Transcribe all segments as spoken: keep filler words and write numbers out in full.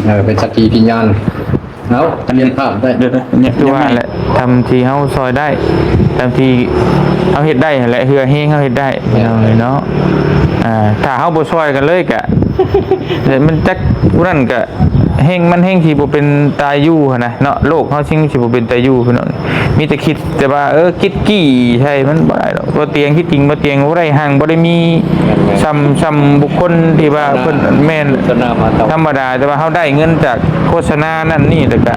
เออเป็นสักขีพยาน เอาเรียนภาพได้ เดี๋ยวๆ เนี่ยคือว่าแหละ ทำที่เฮาซอยได้ ทำที่เฮาเฮ็ดได้หั่นแหละ เฮือแฮงเฮาเฮ็ดได้ แม่น พี่น้องเนาะ อ่า ถ้าเฮาบ่ซอยกันเลยกะ เดี๋ยวมันจักผู้นั้นกะแฮง มันแฮงสิบ่เป็นตาอยู่หั่นนะเนาะ โลกเฮาซิ่งสิบ่เป็นตาอยู่พี่น้อง มีแต่คิดแต่ว่า เออ คิดกี้ใช่ มันบ่ได้ดอก บ่เตียง ที่จริงบ่เตียงบ่ได้ห่าง บ่ได้มี แม่นๆ ส่ำ ส่ำบุคคลที่ว่า ธรรมดา เพิ่น แม่น ธรรมดามาเท่า ธรรมดา แต่ว่าเฮาได้เงินจากโฆษณานั่นนี่ แล้วก็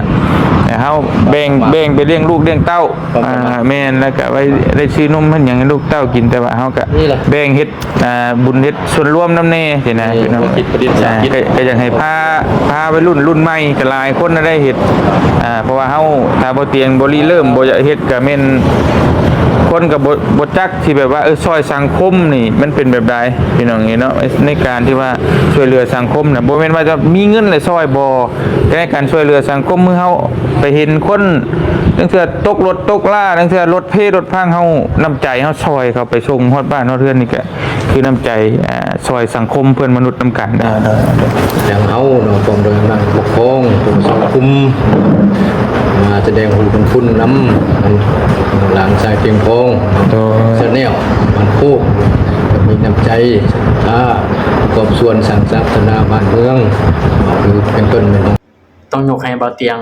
เฮาแบ่ง แบ่งไปเลี้ยงลูกเลี้ยงเต้า ความสามารถ อ่า แม่น แล้วก็ไว้ได้ซื้อนมให้หยังให้ลูกเต้ากิน แต่ว่าเฮาก็ นี่แหละ แบ่งเฮ็ด อ่า บุญเฮ็ดส่วนรวมนำแน่ซี้นะ นี่ พี่น้อง คิดประดิษฐ์สร้างคิด อ่า ก็ ก็อยากให้พา พาวัยรุ่นรุ่นใหม่ก็หลายคนน่ะได้เฮ็ด อ่า เพราะว่าเฮาถ้าบ่เตียงบ่ริเริ่ม บ่อยากเฮ็ดก็แม่น คนก็บ่ บ่จักที่แบบว่า เออ ซอยสังคมนี่มันเป็นแบบใด พี่น้องเอ้ยเนาะ ในการที่ว่าช่วยเหลือสังคมน่ะ บ่แม่นว่าจะมีเงินเลยซอย บ่ แต่ในการช่วยเหลือสังคม เมื่อเฮาไปเห็นคน ลางเทื่อตกรถตกลา ลางเทื่อรถเพรถพัง เฮา น้ำใจเฮาซอยเขาไปส่งฮอดบ้านฮอดเรือนนี่ก็ คือน้ำใจ อ่า ซอยสังคมเพื่อนมนุษย์นำกันนะ อ่า ได้ ได้ อย่างเฮาเนาะ พร้อมด้วยกำลังปกครอง ผู้ควบคุม มาแสดงความขอบคุณนำ หลานชายเพียงพอง โดย แชนแนล บ้านโคก มีน้ำใจ ศรัทธา ประกอบส่วนสร้างศาสนาบ้านเมือง คือเป็นต้น เป็นต้น ต้องยกให้บ่าวเตียง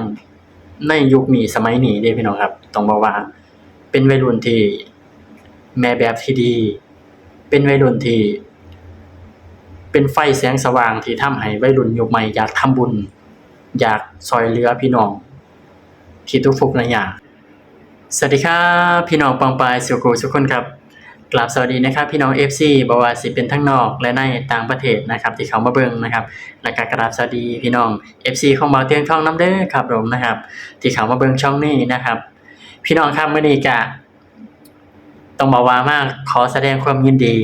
ในยุคนี้สมัยนี้เด้พี่น้องครับ ต้องบอกว่าเป็นวัยรุ่นที่แม่แบบที่ดี เป็นวัยรุ่นที่เป็นไฟแสงสว่างที่ทำให้วัยรุ่นยุคใหม่อยากทำบุญ อยากซอยเหลือพี่น้องที่ทุกข์ยาก สวัสดีครับ พี่น้องปองปายสุขุสุขคนครับ กราบสวัสดีนะครับ พี่น้อง เอฟซี บ่ว่าสิเป็นทั้งนอกและในต่างประเทศนะครับ ที่เข้ามาเบิ่งนะครับ แล้วก็กราบสวัสดีพี่น้อง เอฟซี ของบ่าวเตียงทองนำเด้อครับผมนะครับ ที่เข้ามาเบิ่งช่องนี้นะครับ พี่น้องครับ มื้อนี้ก็ต้องบอกว่ามาขอแสดงความยินดี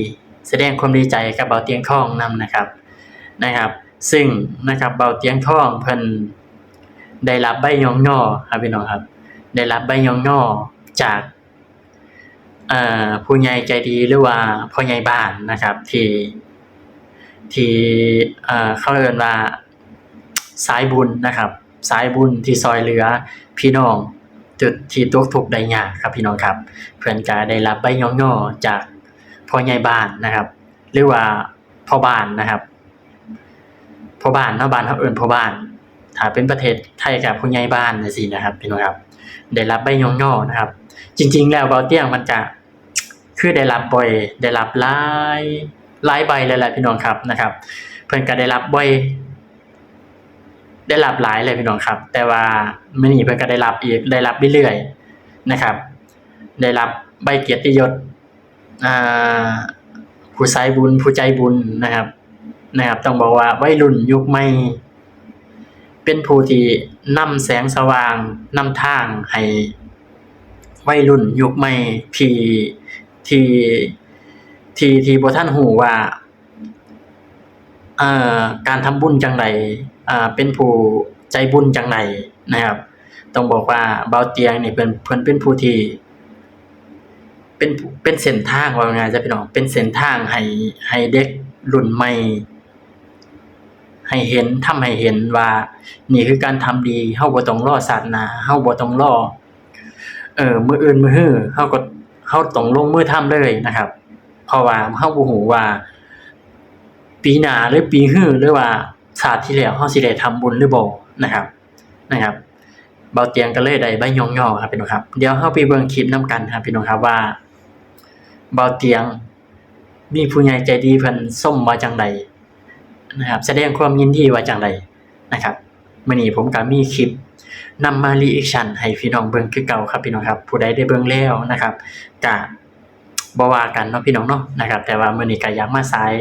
แสดงความดีใจกับบ่าวเตียงทองนำนะครับ นะครับ ซึ่งนะครับ บ่าวเตียงทองเพิ่นได้รับใบย่องยอครับพี่น้องครับ ได้รับใบย่องยอจาก เอ่อ ผู้ใหญ่ใจดีหรือว่าพ่อใหญ่บ้านนะครับ ที่ ที่ เอ่อ เขาเอิ้นว่าสายบุญนะครับ สายบุญที่ซอยเหลือพี่น้องจุดที่ตกทุกข์ได้ยากครับพี่น้องครับ เพิ่นก็ได้รับใบย่องยอจากพ่อใหญ่บ้านนะครับ หรือว่าพ่อบ้านนะครับ พ่อบ้านเนาะ บ้านเฮาเอิ้นพ่อบ้าน ถ้าเป็นประเทศไทยก็ผู้ใหญ่บ้านจั่งซี้นะครับพี่น้องครับ ได้รับใบย่องยอนะครับ จริงๆแล้วบ่าวเตียงมันก็คือได้รับบ่อย ได้รับหลาย หลายใบเลยแหละพี่น้องครับนะครับ เพิ่นก็ได้รับบ่อย ได้รับหลายเลยพี่น้องครับ แต่ว่ามื้อนี้เพิ่นก็ได้รับอีก ได้รับเรื่อยๆนะครับ ได้รับใบเกียรติยศ อ่า ผู้สายบุญ ผู้ใจบุญนะครับ นะครับ ต้องบอกว่าวัยรุ่นยุคใหม่ เป็นผู้ที่นำแสงสว่าง นำทางให้วัยรุ่นยุคใหม่ที่ ที่ ที่ ที่บ่ทันรู้ว่า เอ่อ การทำบุญจั่งใด อ่า เป็นผู้ใจบุญจั่งใดนะครับ ต้องบอกว่าบ่าวเตียงนี่เพิ่น เพิ่นเป็นผู้ที่ เป็น เป็นเส้นทาง ว่าง่ายๆ ซะพี่น้อง เป็นเส้นทางให้ ให้เด็กรุ่นใหม่ ให้เห็น ทำให้เห็นว่านี่คือการทำดี เฮาบ่ต้องรอชาติหน้า เฮาบ่ต้องรอ เอ่อ มื้ออื่นมื้อฮือ เฮาก็ เฮาต้องลงมือทำเลยนะครับ เพราะว่าเฮาบ่ฮู้ว่าปีหน้าหรือปีฮือ หรือว่าชาติที่แล้วเฮาสิได้ทำบุญหรือบ่นะครับ นะครับ บ่าวเตียงก็เลยได้ใบย่องยอครับพี่น้องครับ เดี๋ยวเฮาไปเบิ่งคลิปนำกันครับพี่น้องครับ ว่าบ่าวเตียงมีผู้ใหญ่ใจดีเพิ่นชมว่าจั่งใดนะครับ แสดงความยินดีว่าจั่งใดนะครับ มื้อนี้ผมก็มีคลิปนำมา รีแอคชั่น ให้พี่น้องเบิ่งคือเก่าครับพี่น้องครับ ผู้ใดได้เบิ่งแล้วนะครับ ก็ บ่ว่ากันเนาะพี่น้องเนาะนะครับ แต่ว่ามื้อนี้ก็อยากมาสาย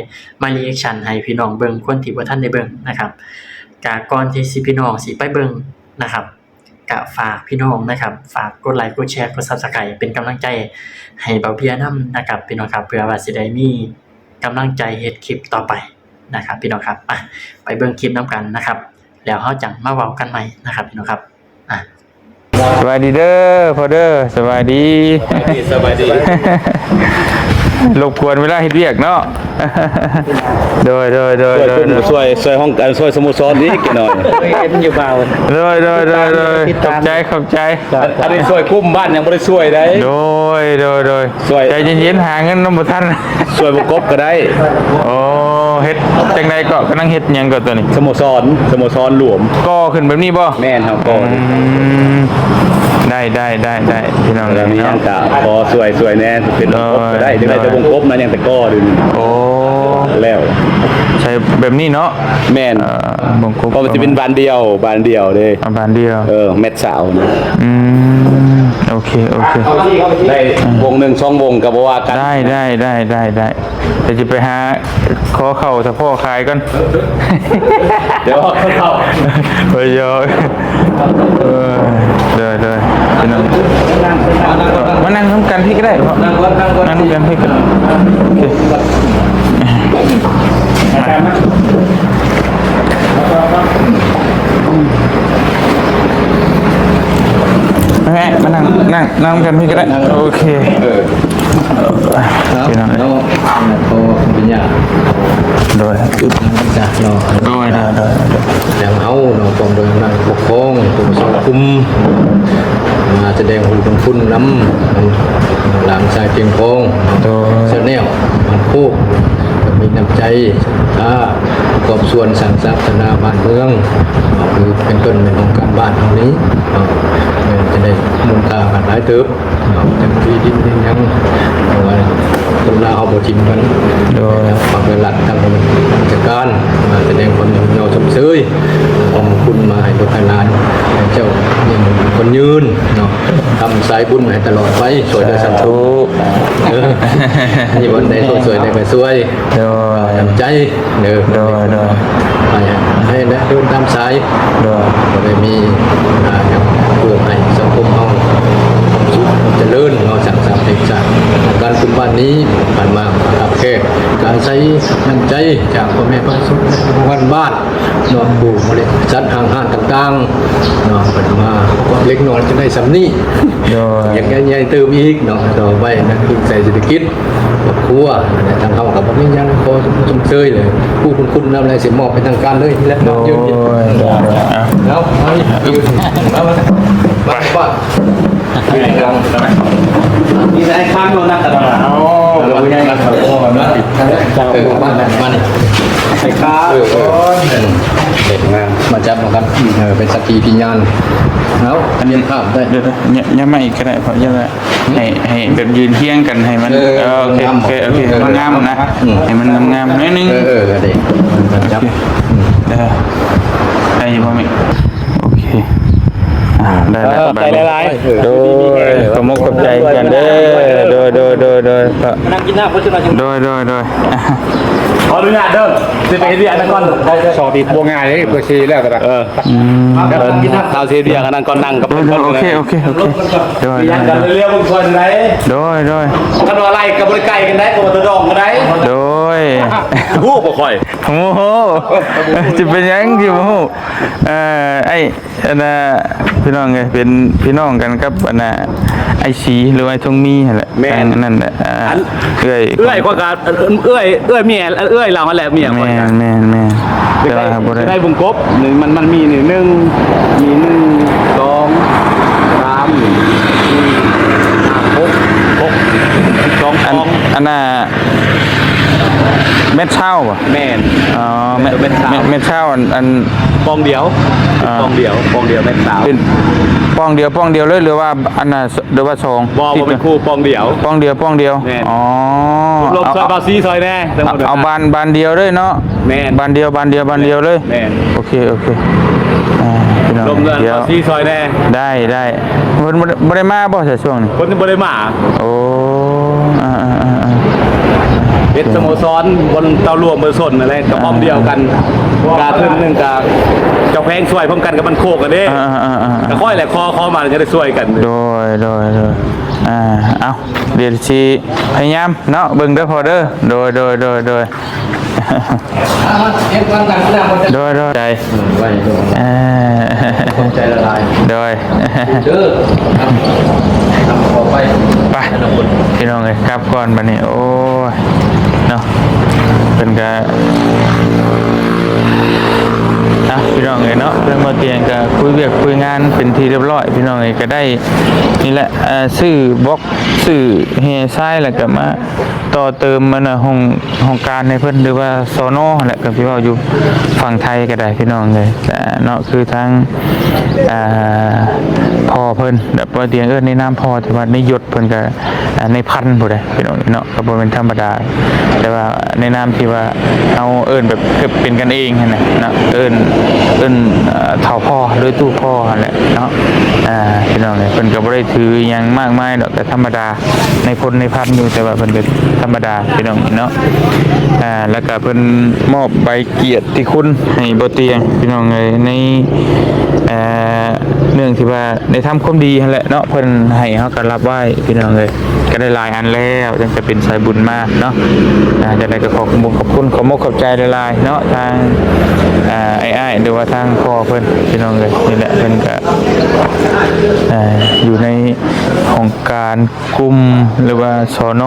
มา รีแอคชั่น ให้พี่น้องเบิ่ง คนที่บ่ทันได้เบิ่งนะครับ ก็ก่อนที่สิพี่น้องสิไปเบิ่งนะครับ ก็ฝากพี่น้องนะครับ ฝากกดไลค์ กดแชร์ กด Subscribe เป็นกำลังใจให้บ่าวเบียร์นำนะครับพี่น้องครับ เพื่อว่าสิได้มีกำลังใจเฮ็ดคลิปต่อไปนะครับพี่น้องครับ อ่ะ ไปเบิ่งคลิปนำกันนะครับ แล้วเฮาจั่งมาเว้ากันใหม่นะครับพี่น้องครับ อ่ะ สบายดีเด้อพ่อเด้อ สบายดี สบายดี สบายดี รบกวนเวลาเฮ็ดเวียกเนาะ โดย โดย โดย ช่วย โดย กลุ่ม โดย ช่วย ช่วยห้องการ ช่วยสโมสรอีกหน่อย เคยเห็นอยู่บ่าว โดย โดย โดย โดย ติดตาม ขอบใจ ขอบใจ อันนี้ช่วยกลุ่มบ้านยังบ่ได้ช่วยได้ โดย โดย โดย ช่วย ใจเย็นๆ หาเงินนำบ่ทัน ช่วยบ่กบก็ได้ โอ้ เฮ็ดจังใด๋ก็ กำลังเฮ็ดหยังก็ตัวนี้ สโมสร สโมสรหลวม ก่อขึ้นแบบนี้บ่ แม่นครับ ก่อ อืม ได้ ได้ ได้ ได้ พี่น้อง แล้วมีหยังก็ขอช่วย ช่วยแหน่ เป็นบ่กบก็ได้ โดย จังใด๋แต่บ่กบนะ ยังแต่ก่อเดี๋ยวนี้ โอ้ แล้ว ใช่แบบนี้เนาะ แม่น เอ่อ บ่กบ เพราะมันจะเป็นบ้านเดียว บ้านเดียวเด้ อ่า บ้านเดียว เออ แมตช์ซาวน์นะ อืม โอเค โอเค ได้วงหนึ่งสองวงก็บ่ว่ากัน ได้ ได้ ได้ ได้ ได้ เดี๋ยวจะไปหาขอเข้าถ้าพ่อขายก่อน เดี๋ยวเข้า ไปหยอก เออ เด้อ เด้อ พี่น้อง มานั่งนำกันพี้ก็ได้ นั่งก่อน นั่งก่อน นั่งนำกันพี้ก็ได้ โอเค มาแม่ มานั่ง นั่ง นั่งนำกันพี้ก็ได้ โอเค เออ ครับ พี่น้อง แล้ว โทรปริญญา โดย จ้ะเนาะ โดย โดย โดย โดย อย่างเฮาเนาะ พร้อมด้วยคณะปกครอง ผู้ปกครองคุม มาแสดงความขอบคุณนำ หลานชายเพียงพอง โดย แชนแนล บ้านโคก มีน้ำใจ อ่า ประกอบส่วนสร้างสรรค์พัฒนาบ้านเมือง คือเป็นต้นเป็นองค์การบ้านเฮานี้ เนาะ มันจะได้มูลค่ากันหลายเติบ เนาะ จังที่ดินเป็นหยัง เพราะว่าคนลาวเฮาบ่ถิ่มกัน โดย ฝากไว้หลักทางราชการ มาแสดงความยินดีชมเชย ขอบคุณมาให้ลูกให้หลาน ให้เจ้ายังคนยืน เนาะ ทำสายบุญให้ตลอดไป ช่วยด้วยสังคม สาธุ เออ มีวันใดก็ช่วยได้ก็ช่วย โดย น้ำใจ เด้อ โดย โดย ให้ ให้และเดินตามสาย โดย ก็ได้มี อ่า อยากเพื่อให้สังคมเฮาความสุขความเจริญเนาะ สร้างสรรค์เพลงชาติ การกลุ่มบ้านนี้ผ่านมาครับแขกก็อาศัยน้ำใจจากพ่อแม่ประชาชนในหมู่บ้านเนาะ ผู้บริษัทห้างห้านต่างๆเนาะ เพิ่นมาเล็กน้อยจะได้ส่ำนี้ โดย อยากให้ใหญ่เติมอีกเนาะ ต่อไปนะ คือใส่เศรษฐกิจ ครอบครัว ทางเฮาก็บ่มีหยังขอชมเชยเลย ผู้คุณคุณนำอะไรสิมอบเป็นทางการเลยนี่แหละ โดย ยืนยัน โดย โดย อ่ะ แล้วเอาอีก เอามา ไป ไป นี่นายค้างเรานักกันนะ เอา เราไม่ได้นักข่าว เออ มา มานี่ ไอ้ค้าง เออ เออ เด็กงาม มาจับมาครับ เออ เป็นสักขีพยาน แล้วอันนี้ภาพได้ เดี๋ยวๆ เนี่ย ยังไม่อีกก็ได้ เพราะยังไง ให้ ให้แบบยืนเคียงกันให้มัน เออ เออ โอเค งาม โอเค โอเค เออ มันงามนะ อืม ให้มันงามๆ หน่อยนึง เออ เออ เดี๋ยว จับ โอเค อืม เออ ได้อยู่บ่แม่ โอเค อ่า ได้แล้ว เออ ขอบใจหลายๆ โดย ขอบมกขอบใจกันเด้อ โดย โดย โดย โดย นั่งกินน้ำ โดย โดย โดย ขออนุญาตเด้อ สิไปเฮ็ดเวียกนคร สอบอีกบ่ง่ายเด้ เปิดซีแล้วก็ได้ เออ อืม เดี๋ยวผมกินน้ำ เอาเสียเบียร์กันนั่งก่อน นั่งกับเพื่อน โอเค โอเค โอเค โดย มีหยังกันเร็วๆ ผมช่วยได้ โดย โดย คันว่าอะไรก็บ่ได้ไกลกันได้ ก็บ่ตะดองกันได้ โดย ฮู้บ่ค่อย โอ้โห จะเป็นหยังอยู่ฮู้ เอ่อ ไอ้ อันน่ะ พี่น้องเอ้ย เป็นพี่น้องกันกับ อันน่ะ ไอ้สี หรือว่าไอ้ทองมีหั่นแหละ แม่น อันนั่นแหละ อ่า อัน เอื้อย เอื้อยข้อยก็ เอื้อย เอื้อยเมีย เอื้อยลาวหั่นแหละ เมียข้อย แม่น แม่น แม่น แต่ว่าบ่ได้ ได้วงกบนี่ มัน มันมีนี่ หนึ่ง มี หนึ่ง สอง สาม สี่ ห้า หก หก สอง อัน สอง อันน่ะ แมตช์ซาวบ่ แม่น อ๋อ แมต แมตช์ซาว แมต แมตช์ซาว อัน อัน ปองเดียว อ่า ปองเดียว ปองเดียว แมตช์ซาว เป็นปองเดียว ปองเดียวเลย หรือว่าอันน่ะ หรือว่าสอง บ่ บ่เป็นคู่ ปองเดียว ปองเดียว ปองเดียว แม่น อ๋อ รวม เอา ซอยบาซีซอยแน่ เอา เอาบาน บานเดียวเลยเนาะ แม่น บานเดียว บานเดียว บานเดียวเลย แม่น โอเค โอเค อ่า พี่น้อง รวมเงิน เดี๋ยว บาซีซอยแน่ ได้ ได้ เพิ่นบ่ได้ บ่ได้มาบ่ ช่วงนี้ เพิ่นบ่ได้มา โอ้ อ่า อ่า อ่า อ่า เฮ็ดสโมสรบนเต้าหลวงบนสนนั่นแหละ กระป๋อมเดียวกัน กาทุนหนึ่งกาเจ้าแพงช่วยพร้อมกันกับมันโคกกันเด้ อ่า อ่า อ่า อ่า ก็ค่อยแหละ ขอ ขอมาจะได้ช่วยกัน โดย โดย โดย อ่า เอา เดี๋ยวสิพยายามเนาะ เบิ่งเด้อพ่อเด้อ โดย โดย โดย โดย โดย โดย ใจ เออ ใจละลาย โดย เด้อ ครับ ครับ ขอไป ไป พี่น้องเอ้ย กลับก่อนบัดนี้ โอ้ย เนาะ เพิ่นก็ อ่ะ พี่น้องเอ้ยเนาะ เพิ่นบ่เตียงก็คุยเวียกคุยงานเป็นที่เรียบร้อย พี่น้องเอ้ย ก็ได้ นี่แหละ เอ่อ ซื้อบล็อก ซื้อแห่ทราย แล้วก็มาต่อเติมมันน่ะ ห้อง ห้องการให้เพิ่น หรือว่า สน แหละ ก็สิเว้าอยู่ฝั่งไทยก็ได้ พี่น้องเอ้ย แต่เนาะ คือทาง อ่า พ่อเพิ่น แบบว่าเตียงเอิ้นในนามพ่อ ที่ว่าในยศเพิ่นก็ อ่า ในพันผู้ใด พี่น้องเนาะ ก็บ่แม่นธรรมดา แต่ว่าในนามที่ว่าเฮาเอิ้นแบบเป็นกันเองหั้นน่ะเนาะ เอิ้น เอิ้น เอ่อ เฒ่าพ่อ หรือตู้พ่อหั้นแหละเนาะ อ่า พี่น้องเอ้ย เพิ่นก็บ่ได้ถือหยังมากมายดอก ก็ธรรมดา ในพลในพันอยู่ แต่ว่าเพิ่นก็ธรรมดา พี่น้องเนาะ อ่า แล้วก็เพิ่นมอบใบเกียรติคุณให้บ่เตียง พี่น้องเอ้ย ใน เอ่อ เนื่องที่ว่าได้ทำความดีหั้นแหละเนาะ เพิ่นให้เฮาก็รับไว้ พี่น้องเอ้ย ก็ได้หลายอันแล้ว ตั้งแต่เป็นสายบุญมาเนาะ อ่า จั่งใดก็ขอขอบคุณ ขอบคุณ ขอบมกขอบใจหลายๆเนาะ ทาง อ่า อ้ายๆ หรือว่าทางพ่อเพิ่น พี่น้องเอ้ย นี่แหละ เพิ่นก็ อ่า อยู่ในห้องการกลุ่ม หรือว่า สน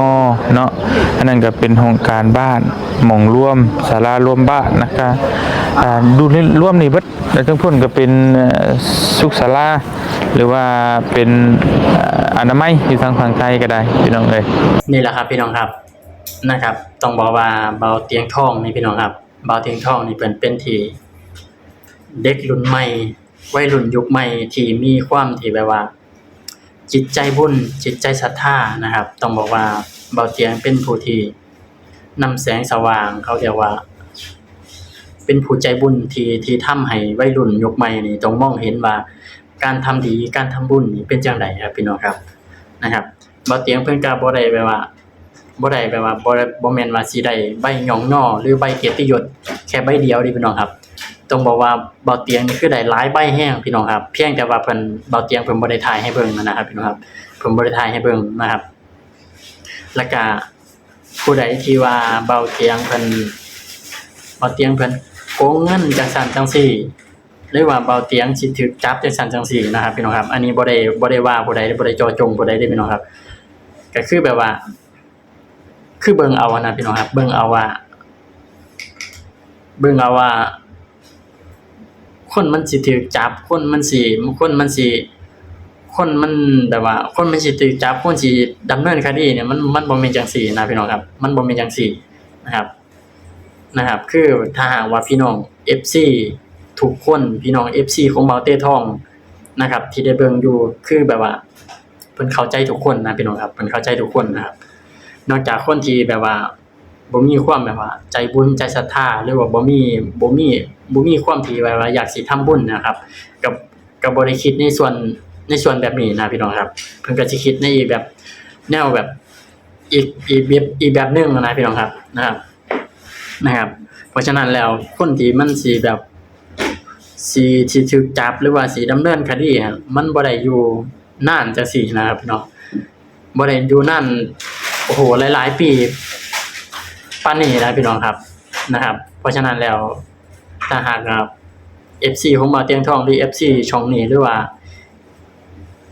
เนาะ อันนั้นก็เป็นห้องการบ้าน หม่องรวม ศาลารวมบ้านนะ ก็ อ่า ดูรวมนี่เบิด แล้วทางพุ้นก็เป็น เอ่อ สุขศาลา หรือว่าเป็น เอ่อ อนามัยอยู่ทางฝั่งไทยก็ได้ พี่น้องเอ้ย นี่แหละครับพี่น้องครับ นะครับ ต้องบอกว่าบ่าวเตียงทองนี่พี่น้องครับ บ่าวเตียงทองนี่เพิ่นเป็นที่เด็กรุ่นใหม่ วัยรุ่นยุคใหม่ที่มีความที่แบบว่า จิตใจบุญ จิตใจศรัทธานะครับ ต้องบอกว่าบ่าวเตียงเป็นผู้ที่นำแสงสว่าง เขาเรียกว่า เป็นผู้ใจบุญที่ ที่ทำให้วัยรุ่นยุคใหม่นี่ต้องมองเห็นว่า การทำดี การทำบุญนี่เป็นจั่งใดครับพี่น้องครับ นะครับ บ่าวเตียงเพิ่นก็บ่ได้แบบว่า บ่ได้แบบว่า บ่ได้ บ่แม่นว่าสิได้ใบย่องยอ หรือใบเกียรติยศแค่ใบเดียวเด้พี่น้องครับ ต้องบอกว่าบ่าวเตียงนี่คือได้หลายใบแฮงพี่น้องครับ เพียงแต่ว่าเพิ่น บ่าวเตียงเพิ่นบ่ได้ถ่ายให้เบิ่งนะครับพี่น้องครับ เพิ่นบ่ได้ถ่ายให้เบิ่งนะครับ แล้วก็ผู้ใดที่ว่าบ่าวเตียงเพิ่น บ่าวเตียงเพิ่นโกงเงินจั่งซั้นจั่งซี้ หรือว่าบ่าวเตียงสิถูกจับจั่งซั้นจั่งซี้นะครับพี่น้องครับ อันนี้บ่ได้ บ่ได้ว่าผู้ใด บ่ได้เจาะจงผู้ใดเด้พี่น้องครับ ก็คือแบบว่า คือเบิ่งเอาอะนะพี่น้องครับ เบิ่งเอาว่า เบิ่งเอาว่า คนมันสิถูกจับ คนมันสิ คนมันสิ คนมันแบบว่า คนมันสิถูกจับ คนสิดำเนินคดีเนี่ย มัน มันบ่แม่นจั่งซี้นะพี่น้องครับ มันบ่แม่นจั่งซี้นะครับ นะครับ คือถ้าหากว่าพี่น้องเอฟซีทุกคน พี่น้องเอฟซีของบ่าวเต้ทองนะครับ ที่ได้เบิ่งอยู่ คือแบบว่า เพิ่นเข้าใจทุกคนนะพี่น้องครับ เพิ่นเข้าใจทุกคนนะครับ นอกจากคนที่แบบว่า บ่มีความแบบว่าใจบุญใจศรัทธา หรือว่าบ่มี บ่มี บ่มีความที่แบบว่าอยากสิทำบุญนะครับ ก็ ก็บ่ได้คิดในส่วน ในส่วนแบบนี้นะพี่น้องครับ เพิ่นก็สิคิดในอีกแบบ แนวแบบ อีก อีกแบบ อีกแบบหนึ่งนะพี่น้องครับ นะครับ นะครับ เพราะฉะนั้นแล้วคนที่มันสิแบบ สิ สิถูกจับหรือว่าสิดำเนินคดีอะ มันบ่ได้อยู่นานจั่งซี้นะครับพี่น้อง บ่ได้อยู่นาน โอ้โห หลายๆปีปานนี้นะพี่น้องครับ นะครับ เพราะฉะนั้นแล้ว ถ้าหากว่า เอฟซีของบ่าวเตียงทอง หรือ เอฟซี ช่องนี้ หรือว่า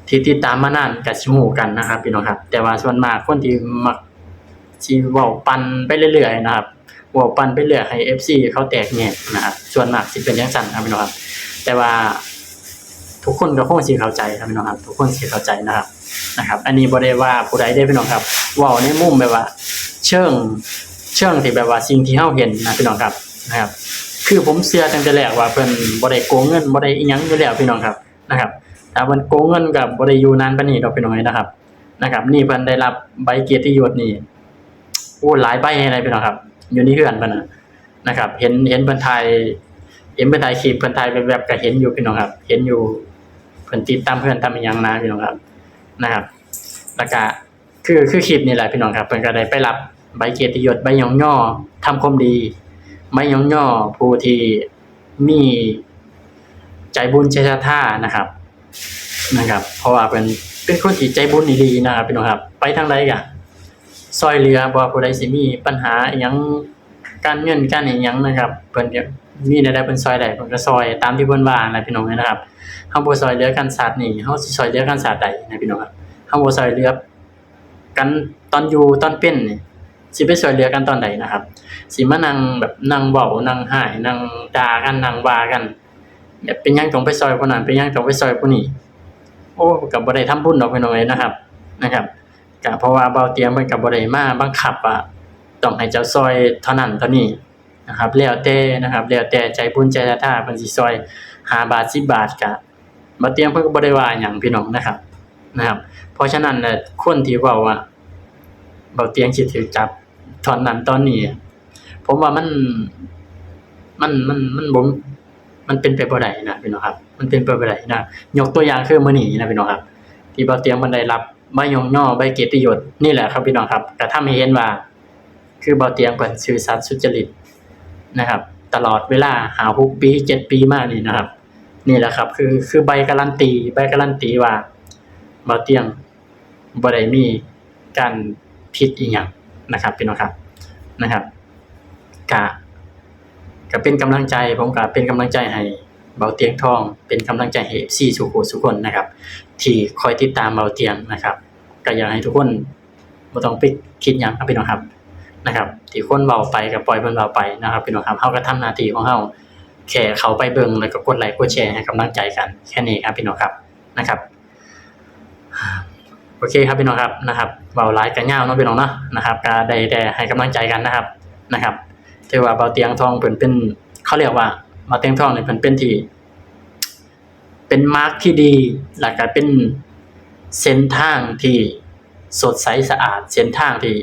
ที่ติดตามมานานก็สิรู้กันนะครับพี่น้องครับ แต่ว่าส่วนมากคนที่มักสิเว้าปั่นไปเรื่อยๆนะครับ เว้าปั่นไปเรื่อยให้ เอฟซี เขาแตกแยกนะครับ ส่วนมากสิเป็นจั่งซั้นครับพี่น้องครับ แต่ว่าทุกคนก็คงสิเข้าใจครับพี่น้องครับ ทุกคนสิเข้าใจนะครับ นะครับ อันนี้บ่ได้ว่าผู้ใดเด้อพี่น้องครับ เว้าในมุมแบบว่าเชิง เชิงที่แบบว่าสิ่งที่เราเห็นนะพี่น้องครับ นะครับ คือผมเชื่อตั้งแต่แรกว่าเพิ่นบ่ได้โกงเงิน บ่ได้อิหยังอยู่แล้วพี่น้องครับ นะครับ ถ้าเพิ่นโกงเงินก็บ่ได้อยู่นานปานนี้ดอกพี่น้องเอ้ยนะครับ นะครับ นี่เพิ่นได้รับใบเกียรติยศนี่ โอ้ หลายใบแฮงเลยพี่น้องครับ อยู่ในเฮือนเพิ่นน่ะ นะครับ เห็น เห็นเพิ่นถ่าย เห็นเพิ่นถ่ายคลิป เพิ่นถ่ายแวบๆก็เห็นอยู่พี่น้องครับ เห็นอยู่ เพิ่นติดตามเฮือนตามอิหยังนะพี่น้องครับ นะครับ แล้วก็ คือ คือคลิปนี่แหละพี่น้องครับ เพิ่นก็ได้ไปรับใบเกียรติยศ ใบย่องยอ ทำความดี ใบย่องยอผู้ที่มีใจบุญใจศรัทธานะครับ นะครับ เพราะว่าเพิ่น เป็นคนที่ใจบุญอีหลีนะครับพี่น้องครับ ไปทางใดก็ซอยเหลือ บ่ว่าผู้ใดสิมีปัญหาอิหยัง การเงินการอิหยังนะครับ เพิ่นก็มีแนวใดเพิ่นซอยได้ เพิ่นก็ซอยตามที่เพิ่นว่านั่นแหละพี่น้องนะครับ เฮาบ่ซอยเหลือกันชาตินี้ เฮาสิซอยเหลือกันชาติใดนะพี่น้องครับ เฮาบ่ซอยเหลือกันตอนอยู่ตอนเป็นนี่ สิไปซอยเหลือกันตอนใดนะครับ สิมานั่งแบบนั่งเว้า นั่งฮ้าย นั่งด่ากัน นั่งว่ากัน แบบเป็นหยังต้องไปซอยผู้นั้น เป็นหยังต้องไปซอยผู้นี้ โอ้ ก็บ่ได้ทำบุญดอกพี่น้องเอ้ยนะครับ นะครับ ก็เพราะว่าบ่าวเตียงเพิ่นก็บ่ได้มาบังคับว่าต้องให้เจ้าซอยเท่านั้นเท่านี้นะครับ แล้วแต่นะครับ แล้วแต่ใจบุญใจศรัทธาเพิ่นสิซอย ห้าบาท สิบบาท ก็บ่าวเตียงเพิ่นก็บ่ได้ว่าหยังพี่น้องนะครับ นะครับ เพราะฉะนั้นน่ะ คนที่เว้าว่าบ่าวเตียงสิถูกจับตอนนั้นตอนนี้ ผมว่ามัน มัน มัน มันบ่ มันเป็นไปบ่ได้นะพี่น้องครับ มันเป็นไปบ่ได้นะ ยกตัวอย่างคือมื้อนี้นะพี่น้องครับ ที่บ่าวเตียงเพิ่นได้รับใบย่องยอ ใบเกียรติยศนี่แหละครับพี่น้องครับ ก็ทำให้เห็นว่า คือบ่าวเตียงเพิ่นซื่อสัตย์สุจริตนะครับ ตลอดเวลาห้าหกปี เจ็ดปีมานี่นะครับ นี่แหละครับ คือ คือใบการันตี ใบการันตีว่าบ่าวเตียงบ่ได้มีการผิดอีหยังนะครับพี่น้องครับ นะครับ ก็ ก็เป็นกำลังใจ ผมก็เป็นกำลังใจให้บ่าวเตียงทอง เป็นกำลังใจให้ เอฟซี สู่ผู้สู่คนนะครับ ที่คอยติดตามบ่าวเตียงนะครับ ก็อยากให้ทุกคนบ่ต้องไปคิดหยังครับพี่น้องครับ นะครับ ที่คนเว้าไปก็ปล่อยเพิ่นเว้าไปนะครับพี่น้องครับ เฮาก็ทำหน้าที่ของเฮา แค่เข้าไปเบิ่งแล้วก็กดไลค์กดแชร์ให้กำลังใจกัน แค่นี้ครับพี่น้องครับ นะครับ โอเคครับพี่น้องครับ นะครับ เว้าหลายก็ยาวเนาะพี่น้องเนาะ นะครับ ก็ได้แต่ให้กำลังใจกันนะครับ นะครับ ถือว่าบ่าวเตียงทองเพิ่นเป็น เขาเรียกว่าบ่าวเตียงทองนี่เพิ่นเป็นที่ เป็นมาร์กที่ดี แล้วก็เป็นเส้นทางที่สดใสสะอาด เส้นทางที่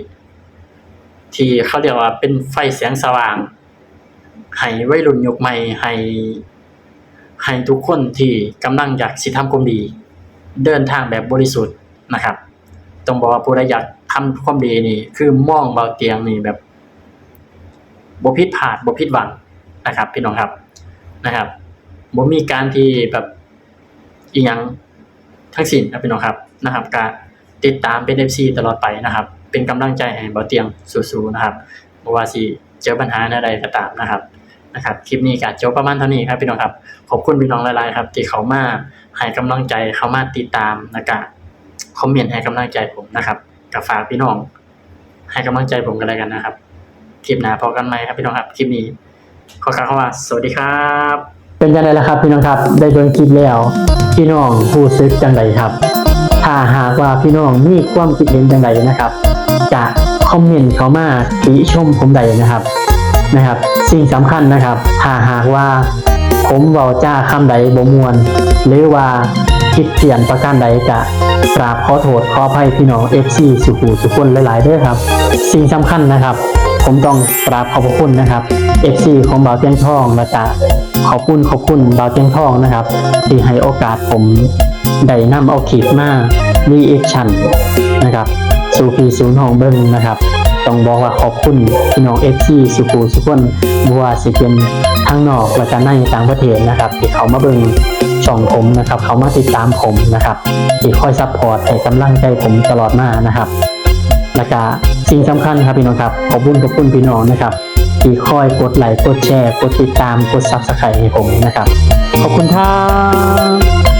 ที่เขาเรียกว่าเป็นไฟแสงสว่าง ให้วัยรุ่นยุคใหม่ ให้ ให้ทุกคนที่กำลังอยากสิทำความดี เดินทางแบบบริสุทธิ์นะครับ ต้องบอกว่าผู้ใดอยากทำความดีนี่ คือมองบ่าวเตียงนี่แบบ บ่ผิดพลาด บ่ผิดหวังนะครับ พี่น้องครับ นะครับ บ่มีการที่แบบ อีหยังทั้งสิ้นนะพี่น้องครับ นะครับ ก็ติดตามเป็น เอฟซี ตลอดไปนะครับ เป็นกำลังใจให้บ่าวเตียงสู้ๆนะครับ บ่ว่าสิเจอปัญหาแนวใดก็ตามนะครับ นะครับ คลิปนี้ก็จบประมาณเท่านี้ครับพี่น้องครับ ขอบคุณพี่น้องหลายๆครับ ที่เข้ามาให้กำลังใจ เข้ามาติดตาม แล้วก็คอมเมนต์ให้กำลังใจผมนะครับ ก็ฝากพี่น้องให้กำลังใจผมกันแล้วกันนะครับ คลิปหน้าพบกันใหม่ครับพี่น้องครับ คลิปนี้ขอกล่าวคำว่าสวัสดีครับ เป็นจังใดล่ะครับพี่น้องครับ ได้เบิ่งคลิปแล้ว พี่น้องรู้สึกจังใดครับ ถ้าหากว่าพี่น้องมีความคิดเห็นจังใดนะครับ จะคอมเมนต์เข้ามาติชมผมได้นะครับ นะครับ สิ่งสำคัญนะครับ ถ้าหากว่าผมเว้าจาคำใดบ่ม่วน หรือว่าผิดเพี้ยนประการใด ก็กราบขอโทษขออภัยพี่น้อง เอฟซี สู่ผู้สู่คนหลายๆเด้อครับ สิ่งสำคัญนะครับ ผมต้องกราบขอบพระคุณนะครับ เอฟซี ของบ่าวเตียงทอง และก็ขอบคุณ ขอบคุณบ่าวเตียงทองนะครับ ที่ให้โอกาสผมได้นำเอาคลิปมา รีแอคชั่น นะครับ สู่พี่สู่น้องเบิ่งนะครับ ต้องบอกว่าขอบคุณพี่น้อง เอฟซี สู่ผู้สู่คน บ่ว่าสิเป็นทั้งนอกและก็ในต่างประเทศนะครับ ที่เข้ามาเบิ่งช่องผมนะครับ เข้ามาติดตามผมนะครับ ที่คอยซัพพอร์ตให้กำลังใจผมตลอดมานะครับ และก็สิ่งสำคัญครับพี่น้องครับ ขอบคุณ ขอบคุณพี่น้องนะครับ ที่คอยกดไลค์ กดแชร์ กดติดตาม กด Subscribe ให้ผมนะครับ ขอบคุณครับ